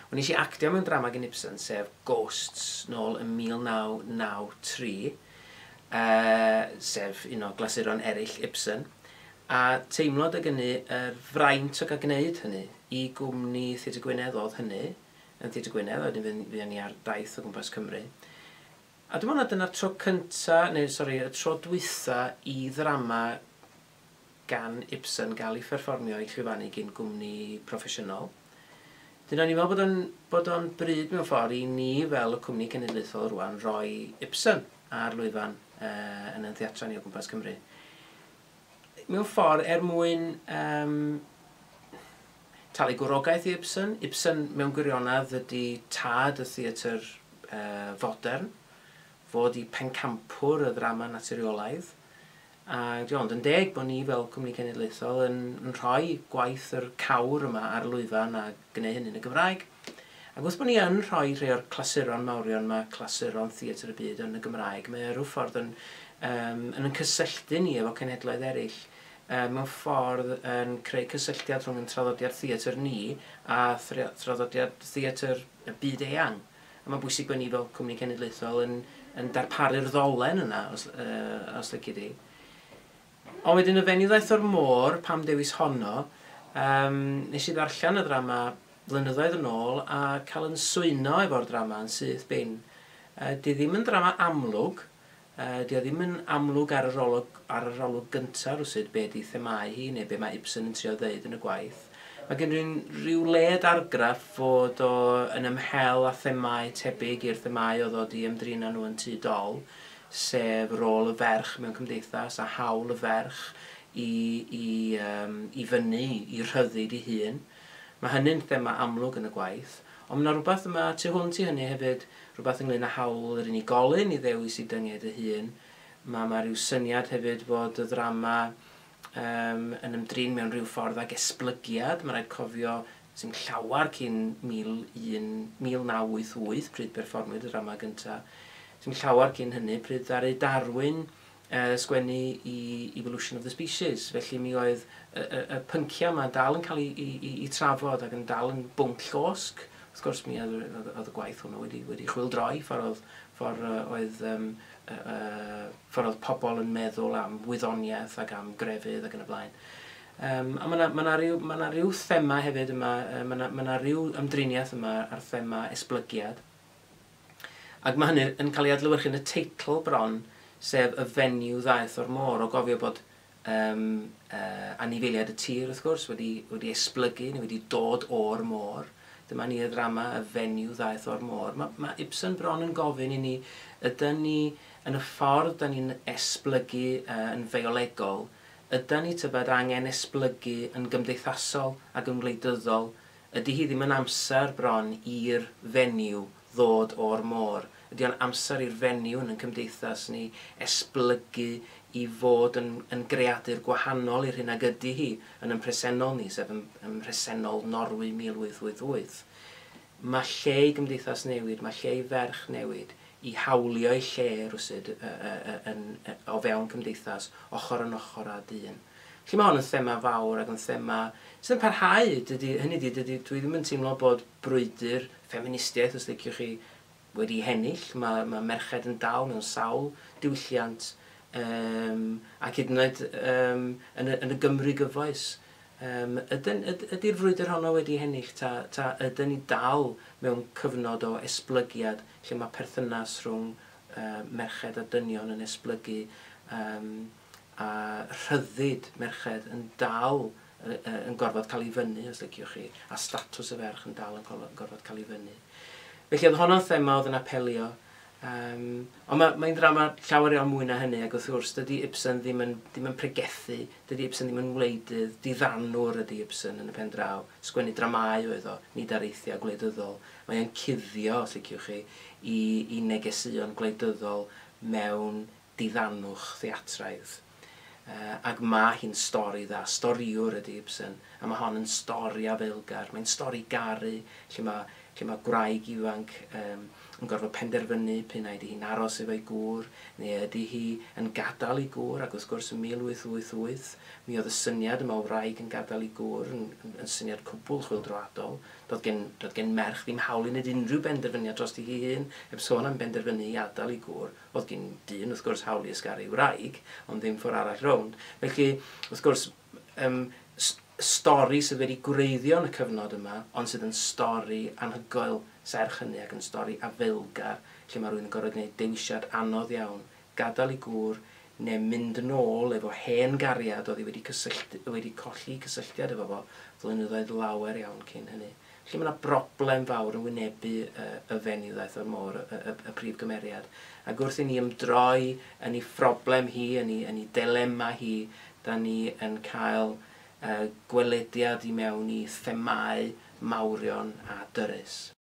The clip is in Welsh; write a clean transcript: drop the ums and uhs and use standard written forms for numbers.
Wel, nes i actio mewn drama gen Ibsen, sef Ghosts, nôl yn 1993, sef un o glasuron eraill Ibsen, a teimlo dy gynnu yr fraint o gael gwneud hynny i gwmni Theatr Gwynedd oedd hynny, yn Theatr Gwynedd, a wedyn fuon ni ar daith o gwmpas Cymru. A dwi'n meddwl na dyna'r tro cynta, neu sori, y tro dwytha i ddrama gan Ibsen gael ei pherfformio i llwyfannu gyn gwmni proffesiynol. Dyna ni'n meddwl bod o'n bryd mewn ffordd i ni fel y cwmni cenedlaethol rwan roi Ibsen ar lwyfan yn y theatra ni o gwmpas Cymru. Mewn ffordd er mwyn talu gwrogaeth i Ibsen. Ibsen mewn gwirionedd ydy tad y theatr fodern, fod i pencampwr y ddrama naturiolaidd. A di ond yn deg bod ni fel cwmni cenedlaethol yn rhoi gwaith yr cawr yma ar lwyfan a gwneud hynny yn y Gymraeg. Ac wrth bod ni yn rhoi rhai o'r clasuron mawrion yma, clasuron theatr y byd yn y Gymraeg, mae o rhyw ffordd yn cysylltu ni efo cenhedloedd eraill. Mewn ffordd yn creu cysylltiad rhwng yn traddodiad theatr ni a traddodiad theatr y byd eang. A mae'n bwysig bod ni fel cwmni cenedlaethol yn darparu'r ddolen yna, os lici di. Ond wedyn Y Fenyw Ddaeth o'r Môr, pam dewis honno, nes i ddarllen y ddrama flynyddoedd yn ôl a cael yn swyno efo'r drama yn syth bin. Di ddim yn drama amlwg, di o ddim yn amlwg ar yr olwg gyntaf rwsut be di themau hi neu be mae Ibsen yn trio ddeud yn y gwaith. Mae gen rhywun rhyw led argraff fod o yn ymhel â themau tebyg i'r themau oedd o di ymdrin â nhw yn Tŷ Dol, sef rôl y ferch mewn cymdeithas a hawl y ferch i fyny, i rhyddid ei hun. Mae hynny'n thema amlwg yn y gwaith, ond mae yna rhywbeth yma tu hwnt i hynny hefyd, rhywbeth ynglyn â hawl yr unigolyn i ddewis i dynged ei hun. Mae rhyw syniad hefyd fod y ddrama yn ymdrin mewn rhyw ffordd ag esblygiad. Mae rhaid cofio sy'n llawar cyn 1988, pryd perfformwyd y drama gyntaf. Sy'n llawar cyn hynny, pryd ddaru Darwin sgwennu i Evolution of the Species. Felly mi oedd y pynciau yma dal yn cael ei trafod ac yn dal yn bwnc llosg. Wrth gwrs mi oedd y gwaith hwnnw wedi chwyldroi ffordd oedd pobl yn meddwl am wyddoniaeth ac am grefydd ac yn y blaen. A mae yna ma ryw thema hefyd yma, mae yna ma ryw ymdriniaeth yma ar thema esblygiad. Ac mae hynny yn cael ei adlewyrchu yn y teitl bron, sef Y Fenyw Ddaeth o'r Môr, o gofio bod anifeiliaid y tir, wrth gwrs, wedi esblygu neu wedi dod o'r môr. Dyma ni y ddrama Y Fenyw Ddaeth o'r Môr. Mae Ibsen bron yn gofyn i ni, ydyn ni yn y ffordd da ni'n esblygu yn feiolegol, ydyn ni tybed angen esblygu yn gymdeithasol ac yn wleidyddol? Ydy hi ddim yn amser bron i'r fenyw ddod o'r môr? Ydy o'n amser i'r fenyw yn y cymdeithas ni esblygu i fod yn greadur gwahanol i'r hyn ag ydy hi yn yn presennol ni, sef yn presennol Norwy 1888? Mae lle i gymdeithas newid, mae lle i ferch newid, i hawlio ei lle rwsut o fewn cymdeithas ochr yn ochr â dyn. Felly mae hwn yn thema fawr ac yn thema sydd yn parhau. Hynny dydy, dwi ddim yn teimlo bod brwydr ffeministiaeth, os liciwch chi, wedi hennill. Mae merched yn dal mewn sawl diwylliant ac hyd yn oed yn y Gymru gyfoes. Ydy'r frwydr honno wedi hennill ta ydyn ni dal mewn cyfnod o esblygiad lle mae perthynas rhwng merched a dynion yn esblygu a rhyddid merched yn dal yn gorfod cael ei fyny, os liciwch chi, a statws y ferch yn dal yn gorfod cael ei fyny? Felly oedd honno'n thema oedd yn apelio. Ond mae'n ddrama llawer iawn mwy na hynny, ac wrth gwrs, dydy Ibsen ddim yn pregethu, dydy Ibsen ddim yn wleidydd, diddanwr ydy Ibsen yn y pen draw. Sgwennu dramau oedd o, nid areithiau gwleidyddol. Mae'n cuddio, os liciwch chi, i negeseuon gwleidyddol mewn diddanwch theatraidd. Ac mae hi'n stori dda, storiwr ydy Ibsen, a mae hon yn stori afaelgar, mae'n stori garu, lle mae gwraig ifanc yn gorfod penderfynu p'un ai ydy hi'n aros efo'i gŵr neu ydy hi yn gadael ei gŵr, ac wrth gwrs yn 1888 mi oedd y syniad yma o wraig yn gadael ei gŵr yn syniad cwbl chwyldroadol. Doedd gen merch ddim hawl i wneud unrhyw benderfyniad dros hi hun, heb sôn am benderfynu i adael ei gŵr. Oedd gen dyn wrth gwrs hawl i ysgaru ei wraig, ond ddim ffordd arall rownd. Felly, wrth gwrs, stori sydd wedi gwreiddio yn y cyfnod yma, ond sydd yn stori anhygoel serch hynny ac yn stori afaelgar, lle mae rhywun yn gorfod gwneud dewisiad anodd iawn, gadael ei gŵr neu mynd yn ôl efo hen gariad oedd hi wedi colli cysylltiad efo fo flynyddoedd lawer iawn cyn hynny. Felly mae yna broblem fawr yn wynebu y fenyw ddaeth o'r môr, y prif gymeriad. Ac wrth i ni ymdroi yn ei phroblem hi, yn ei dilema hi, da ni yn cael gwelediad i mewn i themâu mawrion a dyrys.